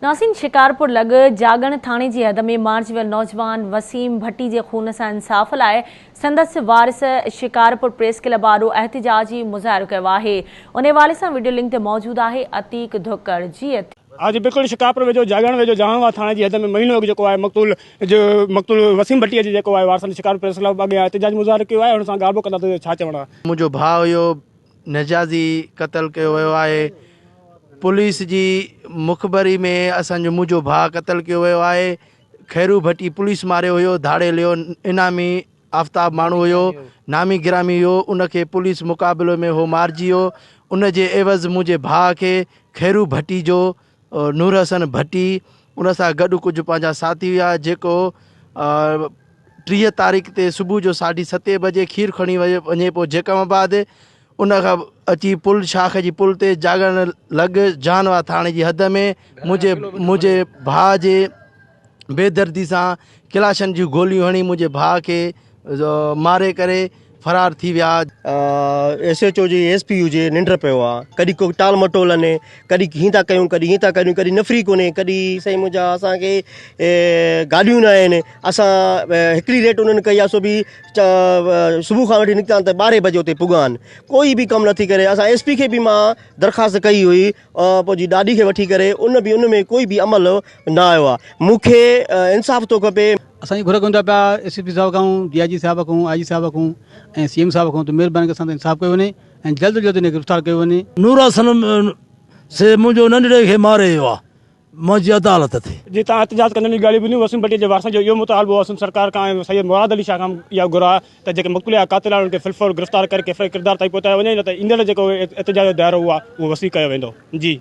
ناظرين شڪارپور لڳ جاڳڻ ٿاڻي جي حد ۾ مارجي ويل نوجوان وسيم ڀٽي جي خون سان انصاف لاء سندس وارث شڪارپور پريس ڪلب آڏو احتجاجي مظاهرو ڪيو آهي ان حوالي سان وڊيو لنڪ تي موجود آهي عتيق ڌڪڙ جي عتيق. اڄ بلڪل شڪارپور ويجهو جاڳڻ ويجهو جهانگا ٿاڻي جي حد ۾ مهينو اڳ جيڪو آهي مقتول جو مقتول وسيم ڀٽي جي جيڪو آهي وارثن شڪارپور پريس ڪلب اڳيان احتجاجي مظاهرو ڪيو آهي ان سان ڳالهه ٻولهه ڪندا ته ڇا چوڻ آهي. منهنجو ڀاء هيو نجازي قتل ڪيو ويو آهي پوليس جي مخبري ۾ اسان جو منهنجو ڀاء قتل ڪيو ويو آهي خيرو ڀٽي پوليس ماريو هيو ڌاڙيل هيو انعامي آفتاب ماڻهو هيو نامي گرامي هيو ان کي پوليس مقابلو ۾ هو مارجي ويو ان جي عيوض منهنجي ڀاء کي خيرو ڀٽي جو نور حسن ڀٽي ان سان گڏ ڪجهه پنهنجا ساٿي هيا جيڪو 30 تاريخ تي صبح جو ساڍي ستين بجي کير کڻي وڃي پيو جيڪب آباد ان کان اچي پل شاخ جي پل تي جاڳڻ لڳ جهانوا ٿاڻي جي حد ۾ منهنجي منهنجي ڀاء جي بيدردي سان ڪلاشن جون گوليون هڻي منهنجي ڀاء کي ماري ڪري فرار ٿي ويا. ايس ايچ او جي ايس پي هجي ننڊ پيو آ ڪڏهن ڪو ٽال مٽول اني ڪڏهن هين ٿا ڪيون ڪڏهن هين ٿا ڪريون ڪڏهن نفري ڪونهي ڪڏهن سائين منهنجا اسان کي گاڏيون نه آهن اسان هڪڙي ريٽ انهن ڪئي آ سو به صبح کان وٺي نڪتا آهن ته ٻارهين بجي اتي پڳا آهن ڪوئي به ڪم نٿي ڪري اسان ايس پي کي به مان درخواست ڪئي هئي پنهنجي ڏاڏي کي وٺي ڪري ان به ان ۾ ڪوئي به عمل نه آيو آ مون کي انصاف ٿو کپي. اسان جي گهر ڪيون ٿا پيا ايس ايس پي صاحب کان ڊي I جي صاحب کان آء جي صاحب کان ۽ سي ايم صاحب کان ته مهرباني ڪري اسان تي انصاف ڪيو وڃي ۽ جلد جلد ان کي گرفتار ڪيو وڃي. نور حسن سي منهنجو ننڍڙي کي ماري ويو آ منهنجي عدالت ٿئي. جي تان احتجاج ڪندڙن جون ڳالهيون ٻڌيون وسيم ڀٽي جي وارثن جو اهو مطالبو آهي سنڌ سرڪار کان ۽ سيد مراد علي شاهه کان اها گهر آهي ته جيڪي مقتول يا قاتل آهن انهن کي في الفور گرفتار ڪري ڪيفري ڪردار تائين پهچايو وڃي نه ته ايندڙ جيڪو احتجاج جو دائرو اهو وسيع ڪيو ويندو جي.